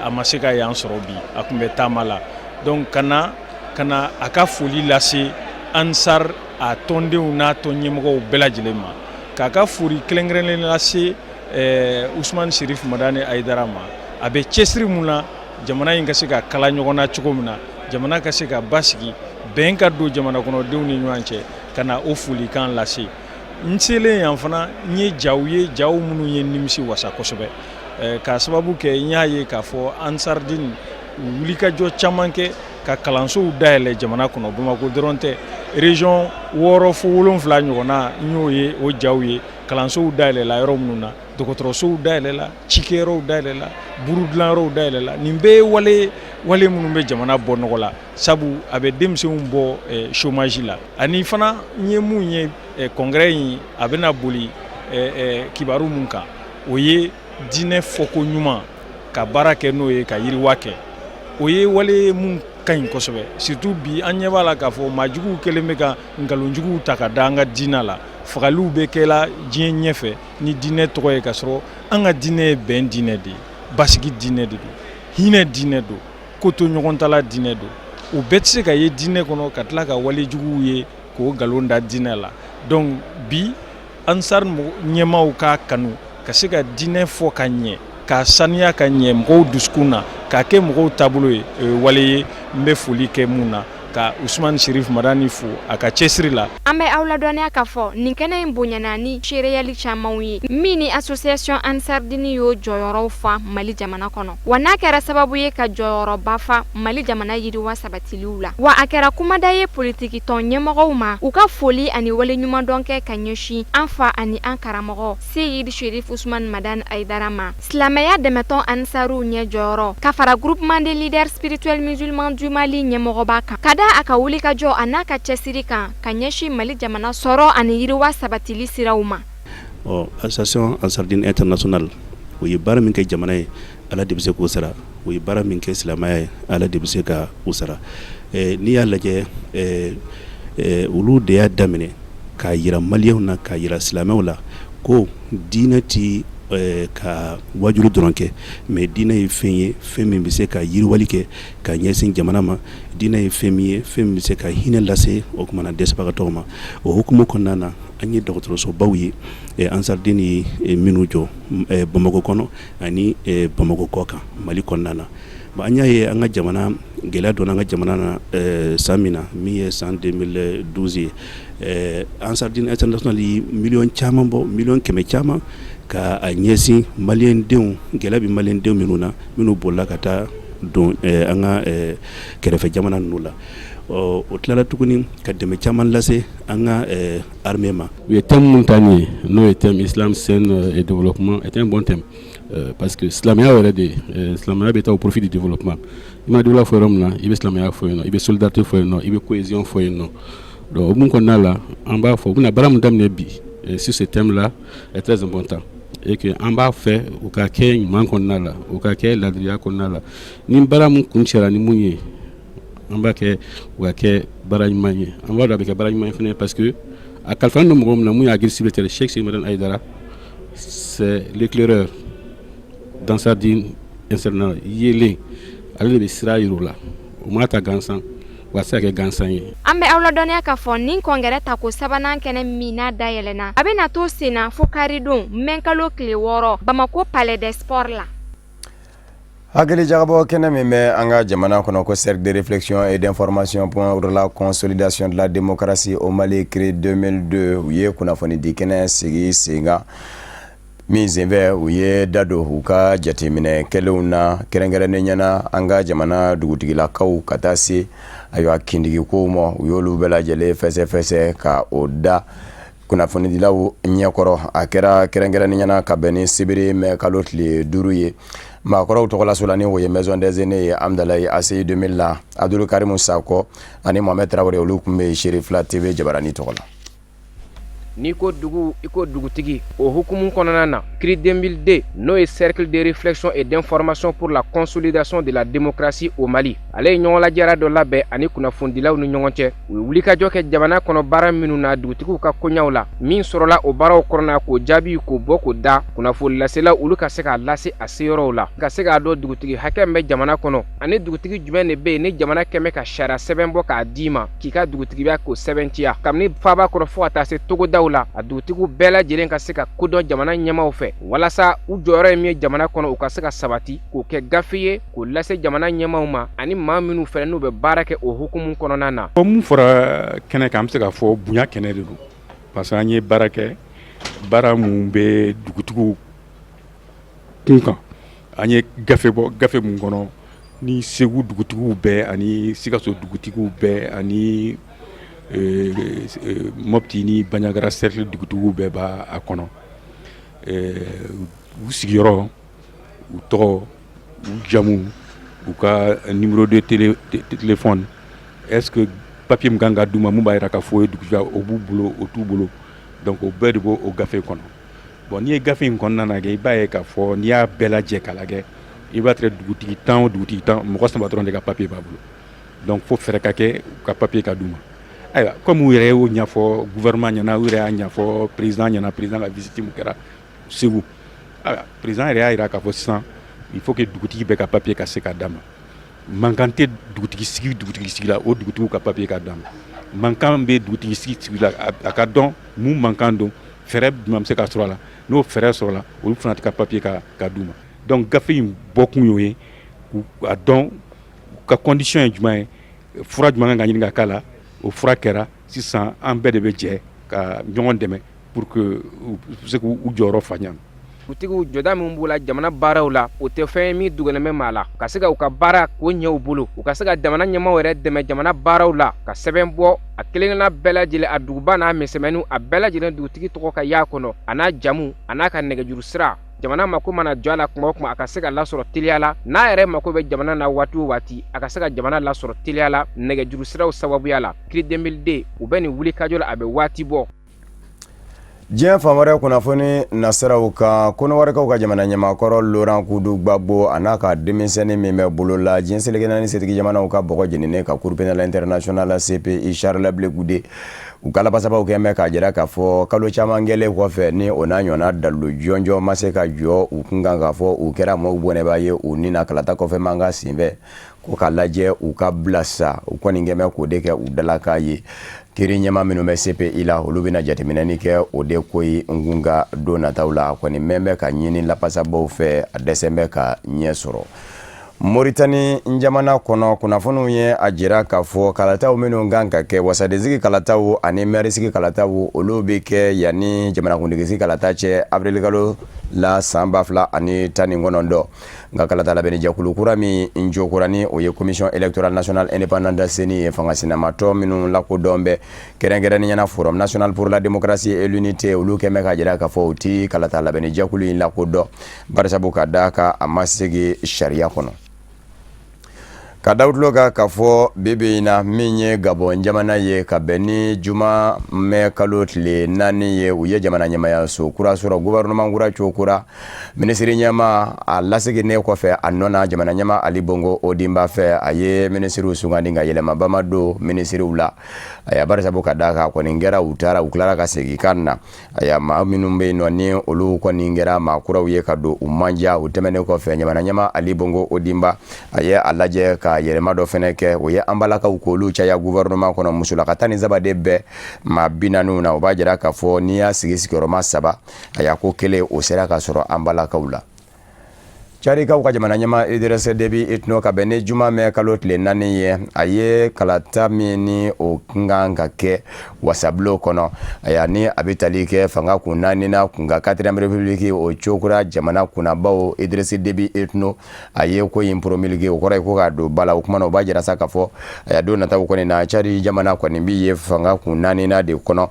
a ma se ka yan sɔrɔ bi, a tun bɛ taama la. Donc ka na ka na a ka foli lase Ansar a tɔndenw n'a tɔn ɲɛmɔgɔw bɛɛ lajɛlen ma, k'a ka foli kɛrɛnkɛrɛnnen lase Usumani Serif Madani Hayidara ma. A bɛ cɛsiri mun na jamana in ka se ka kala ɲɔgɔn na cogo min na, jamana ka se ka basigi, bɛn ka don jamana kɔnɔdenw ni ɲɔgɔn cɛ, ka na o folikan lase. N selen yan fana, n ye jaw ye, jaw minnu ye nimisi wasa kosɛbɛ, k'a sababu kɛ n y'a ye k'a fɔ Ansardine u wulikajɔ caman kɛ ka kalansow dayɛlɛ jamana kɔnɔ. Bamakɔ dɔrɔn tɛ, région 6 fo 7 ɲɔgɔnna, n y'o ye, o jaw ye. Kalansow dayɛlɛla yɔrɔ minnu na, dɔgɔtɔrɔsow dayɛlɛla, cikɛyɔrɔw dayɛlɛla, buru dilanyɔrɔw dayɛlɛla. Nin bɛɛ ye wale wale minnu bɛ jamana bɔ nɔgɔ la, sabu a bɛ denmisɛnw bɔ chômage la. Ani fana n ye mun ye, congrès in a bɛna boli kibaru mun kan, o ye diinɛ fɔko ɲuman, ka baara kɛ n'o ye ka yiriwa kɛ. O ye wale mun ka ɲi kosɛbɛ, surtout bi an ɲɛ b'a la k'a fɔ maajuguw kɛlen bɛ ka nkalonjuguw ta ka da an ka diinɛ la. Fagaliw bɛ kɛla diɲɛ ɲɛfɛ ni diinɛ tɔgɔ ye, ka sɔrɔ an ka diinɛ ye bɛn diinɛ de ye, basigi diinɛ de don, hinɛ diinɛ don, ko to ɲɔgɔn ta la diinɛ don. O bɛɛ tɛ se ka ye diinɛ kɔnɔ ka tila ka walejuguw ye k'o nkalon da diinɛ la. Donc bi Ansar ɲɛmaaw k'a kanu ka se ka diinɛ fɔ ka ɲɛ, k'a saniya ka ɲɛ mɔgɔw dusukun na, k'a kɛ mɔgɔw taabolo ye, o ye wale ye n bɛ foli kɛ mun na, ka Usumani Serif Madani fo a ka cɛsiri la. An bɛ aw ladɔnniya k'a fɔ nin kɛnɛ in bonyana ni seereyali camanw ye min ni association Ansardini y'o jɔyɔrɔw fa Mali jamana kɔnɔ, wa n'a kɛra sababu ye ka jɔyɔrɔba fa Mali jamana yiriwa sabatiliw la, wa a kɛra kumada ye politikitɔn ɲɛmɔgɔw ma u ka foli ani waleɲumandɔn kɛ ka ɲɛsin an fa ani an karamɔgɔ Seyid Sherif Usman Madani Hayidara ma. Silamɛya dɛmɛtɔn Ansaruw ɲɛ jɔyɔrɔ ka fara Groupement des leaders spirituels musulmans du Mali ɲɛmɔgɔba kan, ka da a ka wulikajɔ an'a ka cɛsiri kan ka ɲɛsin Mali jamana sɔrɔ ani yiriwa sabatili siraw ma. Ɔ association Ansardine internationale, o ye baara min kɛ jamana ye, Ala de bɛ se k'o sara. O ye baara min kɛ silamɛya ye, Ala de bɛ se ka o sara. N'i y'a lajɛ, olu de y'a daminɛ k'a jira maliyɛnw na, k'a jira silamɛw la ko diinɛ tɛ ka wajulu dɔrɔn kɛ, mais diinɛ ye fɛn ye, fɛn min bɛ se ka yiriwali kɛ ka ɲɛsin jamana ma. Diinɛ ye fɛn min ye, fɛn min bɛ se ka hinɛ lase o kumana dɛsɛbagatɔw ma. O hukumu kɔnɔna na, an ye dɔgɔtɔrɔsobaw ye Ansardine ye minnu jɔ Bamakɔ kɔnɔ ani Bamakɔ kɔkan Mali kɔnɔna na. Bon, an y'a ye an ka jamana gɛlɛya donna an ka jamana na san min na, min ye san 2012 ye, Ansardine internationale ye miliyɔn caman bɔ, miliyɔn 100 caman, ka a ɲɛsin maliyɛndenw, gɛlɛya bɛ maliyɛndenw minnu na, minnu bolila ka taa don an ka kɛrɛfɛ jamana ninnu la. Ɔ o tilala tuguni ka dɛmɛ caman lase an ka armée ma. U ye thème mun ta nin ye, n'o ye thème islam, scène et développement, est un bon thème, parce que silamɛya yɛrɛ de, silamɛya bɛ taa au profit du développement. I ma développement fɔ yɔrɔ min na, i bɛ silamɛya fɔ yen nɔ, i bɛ solidarité fɔ yen nɔ, i bɛ cohésion fɔ yen nɔ. Donc o mun kɔnɔna la, an b'a fɔ u bɛna baara min daminɛ bi sur ce thème là est très important et que an b'a fɛ u ka kɛ ɲuman kɔnɔna la, u ka kɛ ladiriya kɔnɔna la. Ni baara mun kuncɛra ni mun ye, an b'a kɛ u ka kɛ baara ɲuman ye. An b'a dɔn a bɛ kɛ baara ɲuman ye fana, parce que a kalifa don mɔgɔ min na, mun y'a secrétaire Cheikh Seydou Madani Haïdara, c'est l'éclaireur d'Ansardine international, yelen ale de bɛ sira yir'u la. O ma ta gansan, wa a tɛ se ka kɛ gansan ye. An bɛ aw ladɔnniya k'a fɔ nin congrès tako sabanan kɛnɛ min n'a dayɛlɛnna, a bɛna to sen na fo karidon mɛnkalo tile 6 Bamako Palais des Sports la. Hakili jagabɔ kɛnɛ min bɛ an ka jamana kɔnɔ ko Cercle de réflexion et d'information pour la consolidation de la démocratie au Mali, CRID 2002, u ye kunnafoni di kɛnɛ sigi sen kan min senfɛ u ye da don u ka jateminɛ kɛlenw na, kɛrɛnkɛrɛnnen ɲɛna an ka jamana dugutigilakaw ka taa se ayiwa kindigi kow ma. U y'olu bɛɛ lajɛlen fɛsɛfɛsɛ ka o da kunnafonidilaw ɲɛkɔrɔ. A kɛra kɛrɛnkɛrɛnnen ɲɛna ka bɛn ni sibiri mɛ kalo tile 5 ye maakɔrɔw tɔgɔlaso la, ni o ye Maison des Aînés ye Amdalayi ACI 2000 la. Abdul Karimu Sakɔ ani Mohamed Traoré, olu tun bɛ Serifila TV jabarani tɔgɔ la. N'i ko dugu, i ko dugutigi. O hukumu kɔnɔna na, CRI 2002, n'o ye Cercle de réflexion et d'information pour la consolidation de la démocratie au Mali, ale ye ɲɔgɔnlajɛra dɔ labɛn ani kunnafonidilaw ni ɲɔgɔn cɛ. U ye wulikajɔ kɛ jamana kɔnɔ baara minnu na dugutigiw ka koɲaw la, min sɔrɔla o baaraw kɔnɔna, k'o jaabi k'o bɔ k'o da kunnafoni laselaw, olu ka se k'a lase a seyɔrɔw la, ka se k'a dɔn dugutigi hakɛ min bɛ jamana kɔnɔ ani dugutigi jumɛn de bɛ yen ni jamana kɛmɛ ka sariya sɛbɛn bɔ k'a d'i ma k'i ka dugutigiya k'o sɛbɛntiya, kabini faaba kɔnɔ fo ka taa se togodaw la, a dugutigiw bɛɛ lajɛlen ka se ka kodɔn jamana ɲɛmaaw fɛ, walasa u jɔyɔrɔ ye min ye jamana kɔnɔ, u ka se ka sabati k'o kɛ gafe ye k'o lase jamana ɲɛmaaw ma, ani maa minnu fɛnɛ n'u bɛ baara kɛ o hukumu kɔnɔna na. Mun fɔra kɛnɛ kan, an bɛ se k'a fɔ bonya kɛnɛ de don, parce que an ye baara kɛ, baara mun bɛ dugutigiw kun kan. An ye gafe bɔ, gafe mun kɔnɔ ni Segu dugutigiw bɛɛ ani Sikaso dugutigiw bɛɛ ani Mopti ni Bandiagara cercle dugutigiw bɛɛ b'a kɔnɔ, u sigiyɔrɔ, u tɔgɔ, u jamu, u ka numéro de téléphone, est-ce que papier min kan ka d'u ma mun b'a jira k'a fɔ o ye dugutigi, o b'u bolo, o t'u bolo. Donc o bɛɛ de b'o o gafe kɔnɔ. Bon, n'i ye gafe in kɔnɔna lajɛ, i b'a ye k'a fɔ n'i y'a bɛɛ lajɛ k'a lajɛ, i b'a sɔrɔ dugutigi 10 o dugutigi 10, mɔgɔ 3 dɔrɔn de ka papier b'a bolo. Donc fo fɛɛrɛ ka kɛ u ka papier ka d'u ma. Ayiwa, comme u yɛrɛ y'o ɲɛfɔ gouvernement ɲɛna, u yɛrɛ y'a ɲɛfɔ président ɲɛna, président ka visite mun kɛra Segu, ayiwa, président yɛrɛ y'a jira k'a fɔ sisan il faut que dugutigi bɛɛ ka papier ka se ka d'a ma. Mankan tɛ dugutigi sigi dugutigi sigi la, o dugutigiw ka papier ka d'a ma. Mankan bɛ dugutigi sigi sigi la, a ka dɔn mun mankan don, fɛɛrɛ jumɛn bɛ se ka sɔrɔ a la. N'o fɛɛrɛ sɔrɔla, olu fana ka papier ka d'u ma. Donc gafe in bɔkun y'o ye, a dɔn u ka condition ye jumɛn ye, fura jumɛn kan ka ɲini ka k'a la. O fura kɛra sisan, an bɛɛ de bɛ jɛ ka ɲɔgɔn dɛmɛ pour que u bɛ se k'u jɔyɔrɔ fa ɲɛ. Dugutigiw jɔda min b'u la jamana baaraw la, o tɛ fɛn ye min dogolen bɛ maa la, ka se ka u ka baara k'o ɲɛ u bolo, u ka se ka jamana ɲɛmaaw yɛrɛ dɛmɛ jamana baaraw la, ka sɛbɛn bɔ a kelenkelenna bɛɛ lajɛlen, a duguba n'a misɛnmaninw, a bɛɛ lajɛlen dugutigi tɔgɔ ka y'a kɔnɔ, a n'a jamu, a n'a ka nɛgɛjuru sira. Jamana mako mana jɔ a la kuma o kuma, a ka se ka lasɔrɔ teliya la. N'a yɛrɛ mako bɛ jamana na waati o waati, a ka se ka jamana lasɔrɔ teliya la nɛgɛjuru siraw sababuya la. CRI 2002, u bɛ nin wulikajɔ la, a bɛ waati bɔ. Diɲɛ fan wɛrɛ kunnafoni nasiraw kan, Kɔnɔwarikaw ka jamana ɲɛmaakɔrɔ Laurent Koudou Gbagbo, a n'a ka denmisɛnnin min bɛ bolo la diɲɛ seleke naani setigi jamanaw ka bɔgɔ jeninen ka Cour pénale internationale CPI, Charles Blé Goudé, u ka lafasabaw kɛn bɛ k'a jira k'a fɔ kalo caman kɛlen kɔfɛ ni o n'a ɲɔgɔnna dalilu jɔnjɔn ma se ka jɔ u kun kan k'a fɔ u kɛra maaw bɔnɛba ye u ni na kalata kɔfɛ mankan senfɛ, ko k'a lajɛ u ka bila sa. U kɔni kɛn bɛ k'o de kɛ u dalakan ye. Kiri ɲɛmaa minnu bɛ CPI la, olu bɛna jateminɛni kɛ o de ko in kun kan don nataw la. A kɔni mɛn bɛ ka ɲini lafasabaw fɛ, a dɛsɛ bɛ ka ɲɛ sɔrɔ. Moritani jamana kɔnɔ, kunnafoniw ye a jira k'a fɔ kalataw minnu kan ka kɛ, wasadensigi kalataw ani mɛrisigi kalataw, olu bɛ kɛ yanni jamanakuntigisigi kalata cɛ awirilikalo la san 2019. Nka kalata labɛnnijɛkulu kura min jɔkura ni o ye Commission électorale nationale indépendante CENI ye, fanga sinamatɔ minnu lakodɔn bɛ, kɛrɛnkɛrɛnnenya la Forum national pour la démocratie et l'unité, olu kɛn bɛ k'a jira k'a fɔ u ti kalata labɛnnijɛkulu in lakodɔn, barisabu ka d'a kan a ma segi sariya kɔnɔ. Ka da tulo kan k'a fɔ bi bi in na, min ye Gabɔn jamana ye, ka bɛn ni juma mɛ kalo tile 4 ye, u ye jamana ɲɛmayaso kura sɔrɔ, gouvernement kura cokura. Minisiri ɲɛma a laseginnen kɔfɛ a nɔ na jamana ɲɛma Ali Bongo Ondimba fɛ, a ye minisiriw sugandi, nka yɛlɛmaba ma don minisiriw la. Aya, barisabu ka d'a kan kɔni kɛra u taara, u tilara ka segin ka na. Aya, maa minnu bɛ yen nɔ ni olu kɔni kɛra maa kuraw ye ka don, u man diya. U tɛmɛnen kɔfɛ, jamana ɲɛma Ali Bongo Ondimba, a ye a lajɛ ka yɛlɛma dɔ fɛnɛ kɛ. O ye an balakaw k'olu caya gouvernement kɔnɔ. Musolaka 13 de bɛ maa 40 na. O b'a jira k'a fɔ n'i y'a sigi sigiyɔrɔma saba, a y'a ko kelen o sera ka sɔrɔ an balakaw la. Cadikaw ka jamana ɲɛma Idriss Déby Itno, ka bɛn ni juma mɛ kalo tile 4 ye, a ye kalata min ni o kan ka kɛ wasabulon kɔnɔ, aya, ni a bɛ tali kɛ fanga kun naani na kun ka quatrième république, o cokura jamana kunnabaw, Idriss Déby Itno, a ye ko in promulgué. O kɔrɔ ye ko k'a don ba la. O kuma na, o b'a jira sa k'a fɔ, aya, don nataw kɔni na, Cadi jamana kɔni bɛ ye fanga kun naani na de kɔnɔ.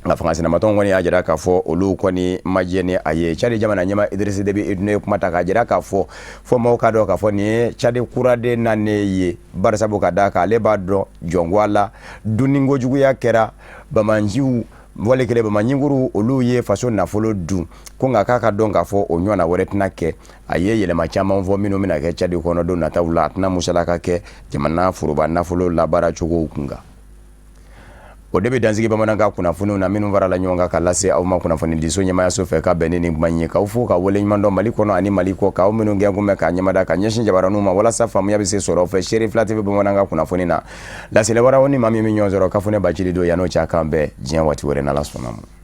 Nka fanga sinamatɔnw kɔni y'a jira k'a fɔ olu kɔni ma jɛ ni a ye. Cadi jamana ɲɛma Idriss Déby Itno ye kuma ta k'a jira k'a fɔ fo maaw k'a dɔn k'a fɔ nin ye Cadi kura de nanen ye, barisabu ka d'a kan ale b'a dɔn jɔnko a la, dunni kojuguya kɛra bamanciw Wale kelen bamaɲinkuru olu ye faso nafolo dun ko nka k'a ka dɔn k'a fɔ o ɲɔgɔnna wɛrɛ tɛna kɛ. A ye yɛlɛma caman fɔ minnu bɛna kɛ Cadi kɔnɔ don nataw la, a tɛna musalaka kɛ jamana foroba nafolo labaaracogow kunkan. O de bɛ dansigi bamanankan kunnafoniw na minnu farala ɲɔgɔn kan ka lase aw ma kunnafonidiso ɲɛmayaso fɛ ka bɛn ni nin kuma in ye, k'aw fo ka waleɲuman dɔn Mali kɔnɔ ani Mali kɔ, k'aw minnu gɛn kun bɛ k'a ɲɛmada ka ɲɛsin jabaraninw ma walasa faamuya bɛ se sɔrɔ aw fɛ Serifila TV bamanankan kunnafoni na. Laseli wɛrɛw ni maa min bɛ ɲɔgɔn sɔrɔ Kafunɛ Bacili don. Yan'o cɛ, k'an bɛn diɲɛ waati wɛrɛ n'Ala sɔnna ma.